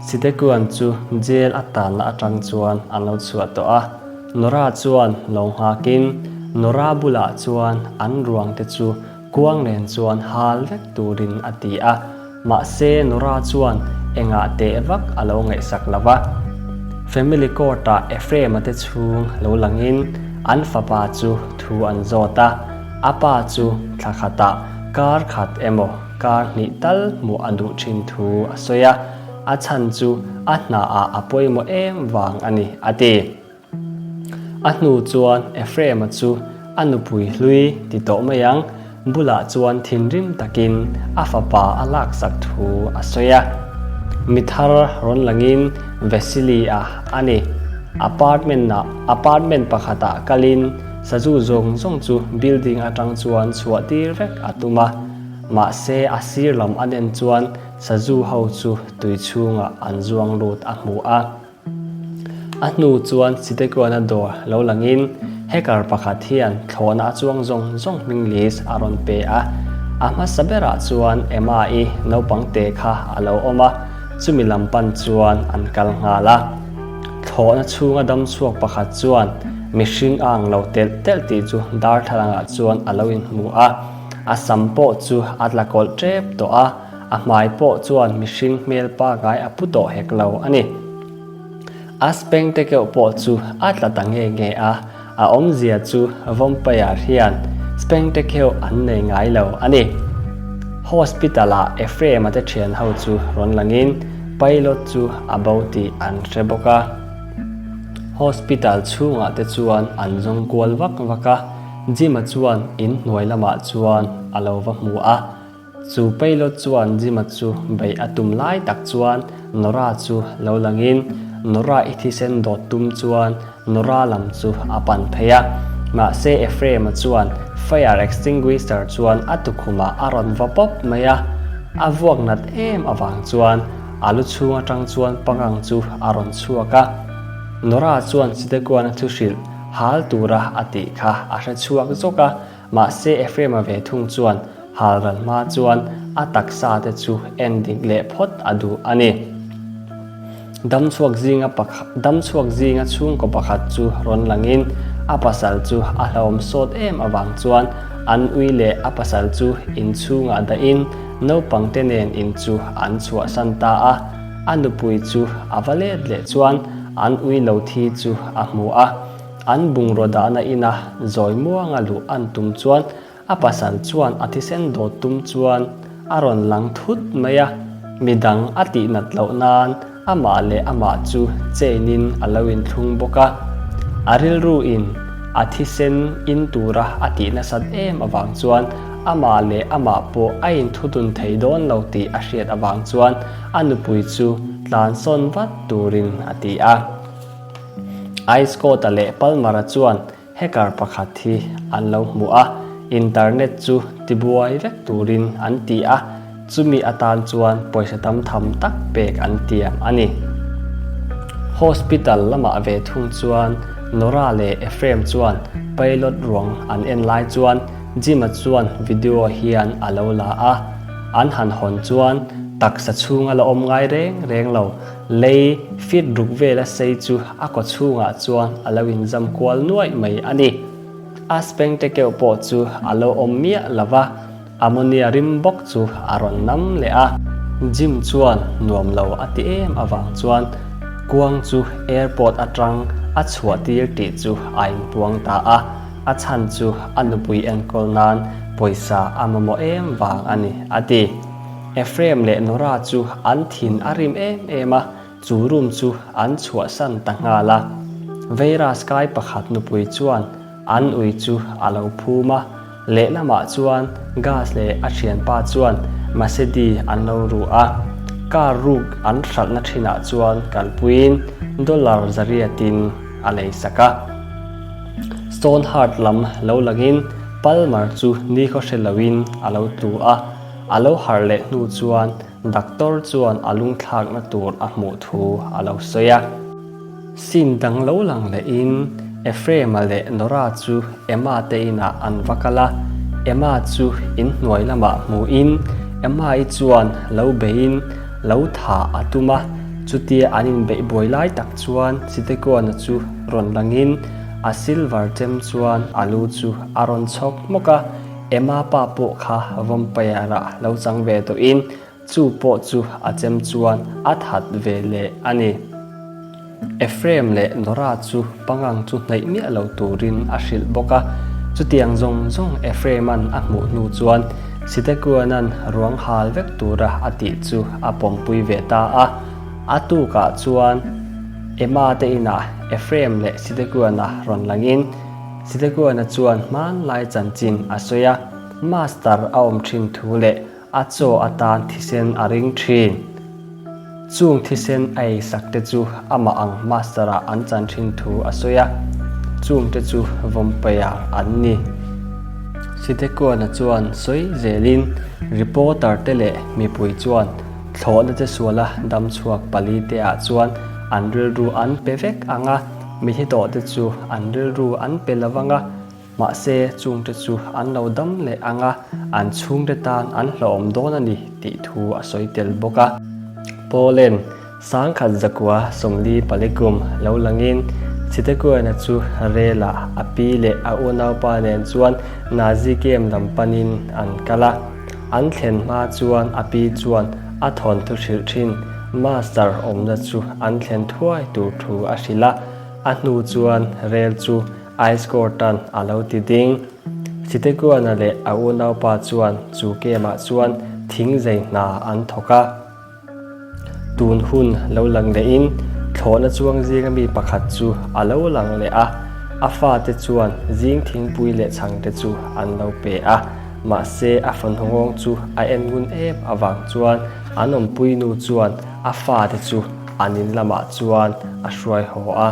Sitekuan chu jail a tanna atang chuan an lo chhuah tawh a, Nora chuan lo nghakin Nora bulah chuan an ruang te chu kuang nen chuan hal vek turin a ti a, mahse Nora chuan engah teh vak a lo ngaihsak lo va. Family court ah Ephraim-a te chhung lo langin an fapa chu thu an zawt a, a pa chu thla khatah kar khat emaw kar hnih tal hmuh a duh thin thu a sawi a, a chhan chu a hnaah a pawimawh em vang a ni, a ti. A hnu chuan Ephraim-a chu a nupui hlui ti tawh mai ang, bulah chuan thinrim takin a fapa a laksak thu a sawi a. Mi thar rawn langin Vasily-a a ni. Apartment-ah apartment pakhatah kalin sazu zawng zawng chu building atang chuan chhuah tir vek a tum a. Mahse a sir lam a nen chuan sazu ho chu tui chhungah an zuang lut a hmu a. A hnu chuan Sitekuana dawr lo langin hacker pakhat hian thlawhna a chuang zawng zawng hming list a rawn pe a. A hmasa berah chuan Emma-i naupang te kha a lo awm a, chumi lam pan chuan an kal nghal a. Thlawhna chhunga dam chhuak pakhat chuan mihring a ang lo telh telh tih chu darthlalangah chuan a lo inhmu a. A sam pawh chu a tla kawlh tep tawh a. A hmai pawh chuan mihring hmel pangai a pu tawh hek lo a ni. A speng te keuh pawh chu a tla ta nge nge a, a awmzia chu vampire hian speng te keuh an nei ngai lo a ni. Hospital ah Ephraim-a te thian ho chu rawn langin pilot chu a bo tih an hre bawk a. Hospital chhungah te chuan an zawng kual vak vak a, Jim-a chuan in hnuai lamah chuan a lo va hmu a. Chu pilot chuan Jim-a chu beih a tum lai tak chuan Nora chu lo langin Nora i thisen dawt tum chuan Nora lam chu a pan phei a. Mahse Ephraim-a chuan fire extinguisher chuan a tukhumah a rawn va pawp mai a. A vuak nat em avang chuan a lu chhung atang chuan pangang chu a rawn chhuak a. Nora chuan Chitekuana thu hrilh hal tura a tih kha a hre chhuak zawk a. Mahse Ephraim-a ve thung chuan halral hma chuan a taksa te chu en dik leh phawt a duh a ni. Damchhuak zinga pakhat damchhuak zinga chhungkaw pakhat chu rawn langin a pasal chu a hlauhawm sawt em avang chuan an ui leh a pasal chu inchhungah dahin naupang te nen in chu an chhuahsan ta a. A nupui chu a va let leh chuan an ui lo thi chu a hmu a. An bungraw dahna ina zawi muanga luh an tum chuan a pasal chuan a thisen dawt tum chuan a rawn lang thut mai a, midang a tihnat loh nan amah leh amah chu chain in a lo inthlung bawk a. A rilru in a thisen in tura a tih nasat em avang chuan amah leh amah pawh a inthutun thei dawn lo tih a hriat avang chuan a nupui chu tlansawn vat turin a ti a. Ice-Coat-a leh Palmer-a chuan hacker pakhat hi an lo hmu a, internet chu tibuai vek turin an ti a, chumi atan chuan pawisa tam tham tak pek an tiam a ni. Hospital lamah ve thung chuan Nora leh Ephraim chuan pilot ruang an en lai chuan Jim-a chuan video hian a lo la a, an han hawn chuan taksa chhunga la awm ngai reng reng lo. Lei feet ruk vela sei chu a kaw chhungah chuan a lo inzam kual nuaih mai a ni. A speng te keuh pawh chu a lo awm miah lo va, ammonia rim bawk chu a rawn nam leh a. Jim chuan nuam lo a ti em avang chuan kuang chu airport atang a chhuah tir tih chu a inpuang ta a, a chhan chu a nupui enkawl nan pawisa a mamawh em vang a ni, a ti. Ephraim leh Nora chu an thin a rim em em a, chu room chu an chhuahsan ta nghal a. Veira Sky pakhat nupui chuan an ui chu a lo phum a, lehlamah chuan Gas leh a thianpa chuan Masedi an lo ru a. Car ruk an hralhna thinah chuan kalpuiin dollar zariatin a leisak a. Stoneheart lam lo langin Palmer chu nikhaw hre loin a lo tlu a. A lo harh leh hnu chuan doctor chuan a lungthlakna tur a hmuh thu a lo sawi a. Scene dang lo lang lehin Ephraim-a leh Nora chu Emma te inah an va kal a, Emma chu in hnuai lamah hmuhin Emma-i chuan lo beiin lo thah a tum a. Chutia an inbeih buai lai tak chuan Sitekuana chu rawn langin a silver chem chuan a lu chu a rawn chhawk hmawk a, Emma pa pawh kha vampire-ah lo chang ve tawhin Chu pawh chu a chem chuan a that ve leh a ni. Ephraim leh Nora chu pangang chu hnaih miah lo turin a hrilh bawk a. Chutiang zawng zawng Ephraim-a'n a hmuh hnu chuan Sitekuana'n ruang hal vek tura a tih chu a pawmpui ve ta a. A tukah chuan Emma te inah Ephraim leh Sitekuana rawn langin Sitekuana chuan hmanlai chanchin a sawi a, Master a awm thin thu leh A chaw atan thisen a ring thin. Chung thisen a ei sak te chu amah ang master ah an chan thin thu a sawi a, chung te chu vampire an ni. Sidekuana chuan sawi zelin reporter te leh mipui chuan thlawhna che suala dam chhuak pali te ah chuan an rilru an pe vek ang a, mithi tawh te chu an rilru an pe lo vang a, Mahse, chungte chu an lo dam leh ang a, an chhungte tan an hlauhawm dawn a ni tih thu a sawi tel bawk a. Poland, sangkhat zakua 40 palikum lo langin Chitekuana chu rel-ah a pi leh a unaupa nen chuan Nazi camp lam panin an kal a. An thlen hma chuan a pi chuan a thawnthu hrilh thin master awmna chu an thlen thuai tur thu a hrilh a. A hnu chuan rel chu Ice Court-a'n a lo ti ding. Chitekuana leh a unaupa chuan chu game-ah chuan thing zei hna an thawk a. Tun hun lo lang lehin thlawhna chuang zinga mi pakhat chu a lo lang leh a, a fate chuan zing thingpui leh chhangte chu an lo pe a. Mahse a fanu nghawng chu a en ngun em avang chuan an awmpuinu chuan a fate chu an in lamah chuan a hruai haw a.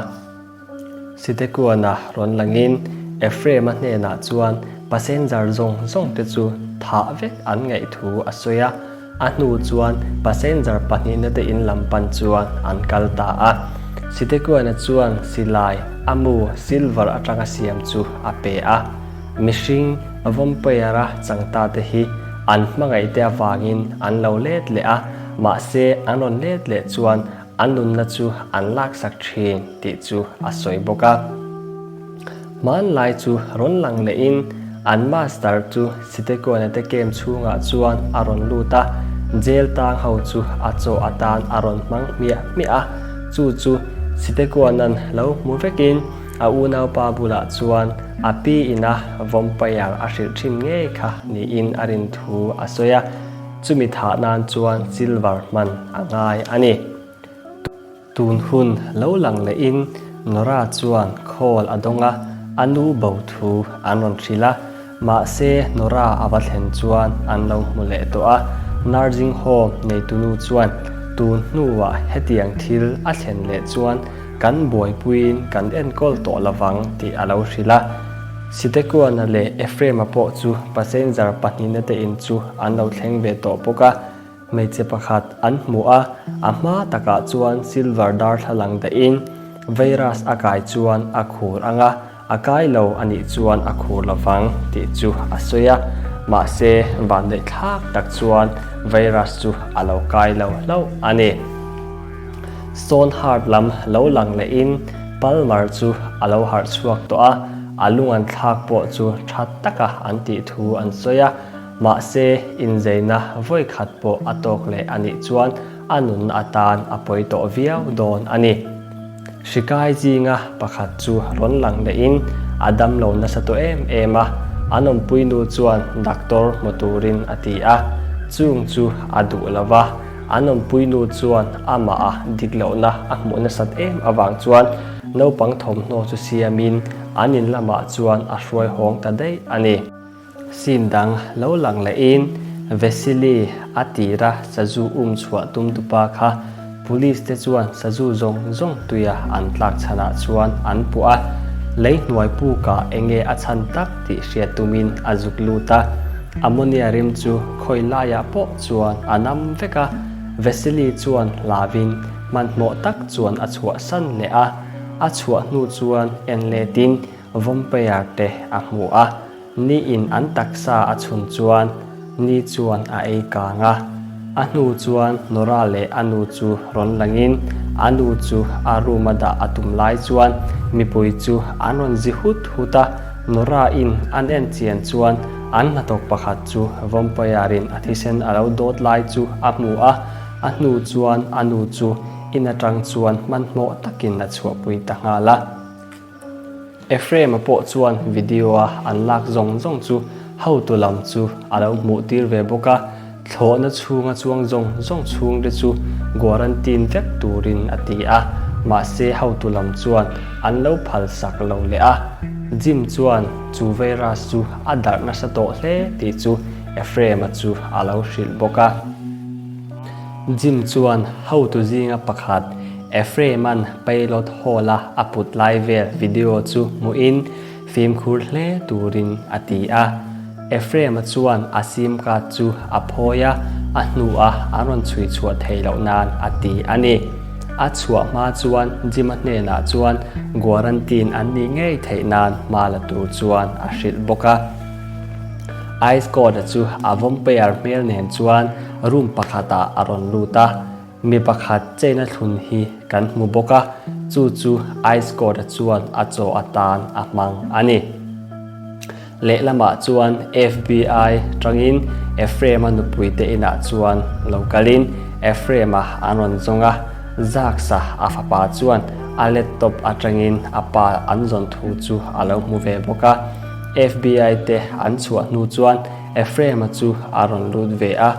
Sidekuana rawn langin Ephraim-a hnenah chuan passenger zawng zawng te chu thah vek an ngaih thu a sawi a, a hnu chuan passenger pahnihna te in lam pan chuan an kal ta a. Sidekuana chuan silai a mu silver atanga siam chu a pe a. Mihring vampire-a changta te hi an hmangaih te avangin an lo let leh a, mahse an rawn let leh chuan An nunna chu an laksak thin tih chu a sawi bawk a. Hmanlai chu rawn lang lehin an master chu Sitekuana te camp chhungah chuan a rawn lut a, jail tang ho chu a chaw atan a rawn hmang hmiah hmiah a, chu chu Sitekuana'n lo hmu vekin a unaupa bulah chuan a pi ina vampire a hrilh thin ngei kha niin a rin thu a sawi a. Chumi thah nan chuan silver hman a ngai a ni. Tun hun lo lang lehin Nora chuan call a dawng a, a nu bo thu an rawn hrilh a. Mahse Nora a va thlen chuan an lo hmu leh tawh a. Nursing home neitunu chuan tun hnuah hetiang thil a thlen leh chuan kan buaipuiin kan enkawl tawh lovang tih a lo hrilh a. Sitekuana leh Ephraim-a pawh chu passenger pahnihna te in chu an lo thleng ve tawh bawk a. Hmeichhe pakhat an hmu a, a hma takah chuan silver darthlalang dahin virus a kai chuan a khur ang a, a kai lo a nih chuan a khur lovang tih chu a sawi a. Mahse, vanneih thlak tak chuan virus chu a lo kai lo hlauh a ni. Stonehart lam lo lang lehin Palmer chu a lo harh chhuak tawh a, a lung an thlak pawh chu tha taka an tih thu an sawi a, mahse inzeina vawi khat pawh a tawk leh a nih chuan a nun atan a pawi tawh viau dawn a ni. Hrikai zinga pakhat chu rawn lang lehin a damlo nasa tawh em em a, an awmpui nu chuan doctor hmu turin a ti a, chung chu a duh lo va. An awmpui nu chuan amah a dik lohna a hmuh nasat em avang chuan naupang thawmhnaw chu siamin an in lamah chuan a hruai hawng ta daih a ni. Scene dang lo lang lehin Vasily a tira sazu um chhuah tum tupa kha Police te chuan sazu zawng zawng tuia an tlak chhanah chuan an puah a, lei hnuai pukah enge a chhan tak tih hriat tumin a zuk lut a, ammonia rim chu khawi laiah pawh chuan a nam vek a, Vasily chuan hlavin hmanhmawh tak chuan a chhuahsan leh a, a chhuah hnu chuan en letin vampire te a hmu a, ni in an taksa a chhun chuan ni chuan a ei kang a. A hnu chuan Nora leh a nu chu rawn langin a nu chu a room a dah a tum lai chuan mipui chu an rawn zi hut hut a, Nora in an en chian chuan an hnathawk pakhat chu vampire in a thisen a lo dawt lai chu a hmu a, a hnu chuan a nu chu in atang chuan hmanhmawh takin a chhuahpui ta nghal a. Ephraim-a pawh chuan video-a an lak zawng zawng chu hotu lam chu a lo hmuh tir ve bawk a, thlawhna chhunga chuang zawng zawng chhungte chu guarantine vek turin a ti a, mahse hotu lam chuan an lo phal sak lo leh a. Jim chuan chu virus chu a darh nasa tawh hle tih chu Ephraim-a chu a lo hrilh bawk a. Jim chuan hotu zinga pakhat Ephraim-a'n Pilot Hall-a a put lai vel video chu hmuhin fimkhur hle turin a ti a. Ephraim-a chuan a sim card chu a phawi a, a hnuah an rawn chhui chhuah thei loh nan a ti a ni. A chhuah hma chuan Jim-a hnenah chuan guarantine an nih ngei theih nan hma la tur chuan a hrilh bawk a. Ice Code-a chu a vampire hmel nen chuan room pakhatah a rawn lut a. Mi pakhat cheina thlun hi kan hmu bawk a, chu chu Ice Code-a chuan a chaw atan a hmang a ni. Lehlamah chuan FBI tangin Ephraim-a nupuite inah chuan lo kalin Ephraim-a an rawn zawng a, Zaksa a fapa chuan a laptop atangin a pa an zawn thu chu a lo hmu ve bawk a. FBI te an chhuah hnu chuan Ephraim-a chu a rawn lut ve a,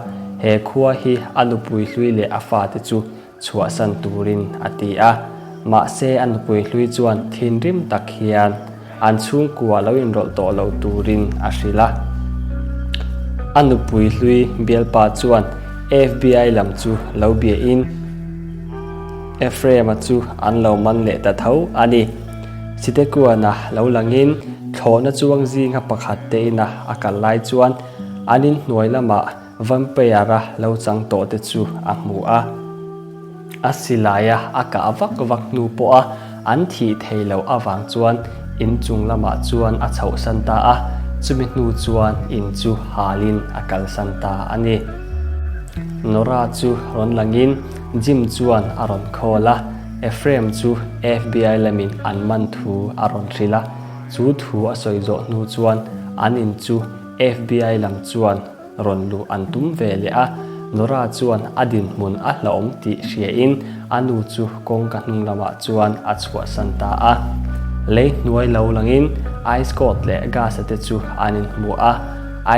he khua hi a nupui hlui leh a fate chu chhuahsan turin a ti a. Mahse a nupui hlui chuan thinrim tak hian an chhungkua lo inrawlh tawh lo turin a hrilh a. A nupui hlui bialpa chuan FBI lam chu lo biahin Ephraim-a chu an lo man leh ta tho a ni. Sitekuana lo langin thlawhna chuang zinga pakhat te ina a kal lai chuan an inhnuai lamah vampire-a lo chang tawh te chu a hmu a. A silaia a kah vak vak hnu pawha an thih thei loh avang chuan inchung lamah chuan a chhohsan ta a, chumi hnu chuan in chu halin a kalsan ta a ni. Nora chu rawn langin Jim chuan a rawn call a. Ephraim chu FBI lamin an man thu a rawn hrilh a, chu thu a sawi zawh hnu chuan an in chu FBI lam chuan rawn luh an tum ve leh a, Nora chuan a dinhmun a hlauhawm tih hriain a nu chu kawngka hnung lamah chuan a chhuahsan ta a. Lei hnuai lo langin Ice Coat leh Gas-a te chu an inhmu a,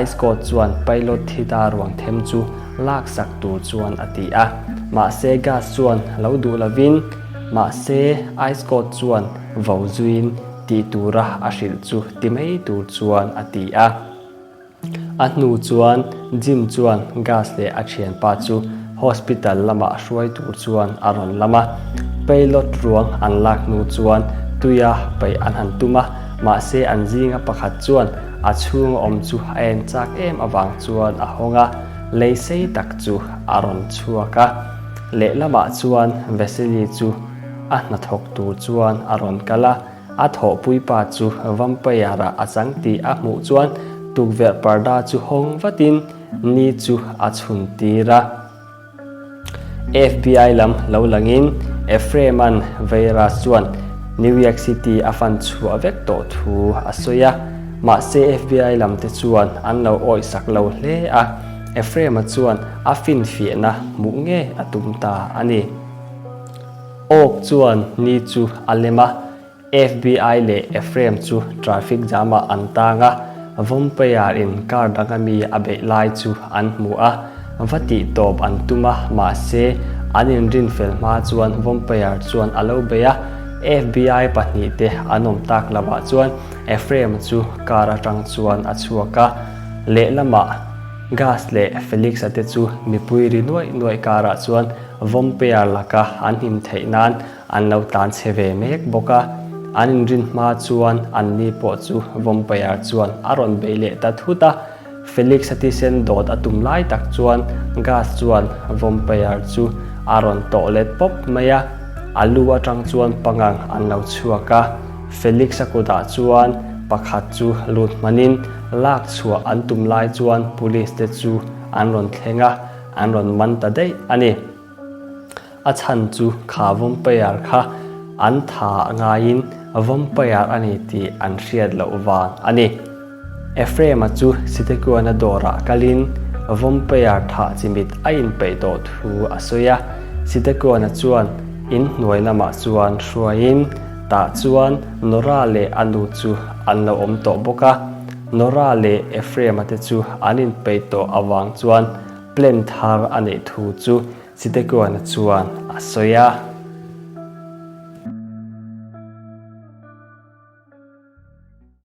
Ice Coat chuan pilot thi ta ruang them chu laksak tur chuan a ti a. Mahse Gas chuan lo duh lovin, mahse Ice Code chuan vo zuiin tih tura a hrilh chu ti mai tur chuan a ti a. A hnu chuan Jim chuan Gas leh a thianpa chu hospital lamah hruai tur chuan a rawn lam a. Pilot ruang an lak hnu chuan tuia paih an han tum a, mahse an zinga pakhat chuan a chhunga awm chu a en chak em avang chuan a hawng a. Lei sei tak chu a rawn chhuak a, lehlamah chuan Vasily chu a hnathawk tur chuan a rawn kal a, a thawhpuipa chu vampire-ah a chang tih a hmuh chuan tukverh parda chu hawng vatin ni chu a chhun tir a. FBI lam lo langin Ephraim-a'n Veira chuan New York City a fan chhuah vek tawh thu a sawi a, mahse FBI lam te chuan an lo awihsak lo hle a, Ephraim-a chuan a finfiahna hmuh ngei a tum ta a ni. Awk chuan ni chu a lem a, FBI leh Ephraim chu traffic jam ah an tang a, Vampire in car dang a mi a beih lai chu an hmu a, va tih tawp an tum a, mahse an inrin fel hma chuan Vampire chuan a lo bei a, FBI pahnihte an awm tak lo ah chuan Ephraim chu car atang chuan a chhuak a, lehlamah Gus leh Felix-a te chu mipui ri nuaih nuaih car ah chuan Vampire laka an him theih nan An lo tlan chhe ve mek bawk a, an inrin hma chuan anni pawh chu Vampire chuan a rawn bei leh ta thut a. Felix-a thisen dawt a tum lai tak chuan Gus chuan Vampire chu a rawn tawh let pawp mai a, a lu atang chuan pangang an lo chhuak a. Felix-a kutah chuan pakhat chu lut hmanin lak chhuah an tum lai chuan police te chu an rawn thleng a. an rawn man ta daih a ni. A chhan chu kha vampire kha an tha ngaiin vampire a ni tih an hriat loh vang a ni. Ephraim-a chu Sitekuana dawrah kalin vampire thah chimit a inpeih tawh thu a sawi a. Sitekuana chuan in hnuai lamah chuan hruaiin tah chuan Nora leh a nu chu an lo awm tawh bawk a. Nora leh Ephraim-a te chu an inpeih tawh avang chuan plan thar a neih thu chu Sitekuana chuan a sawi a.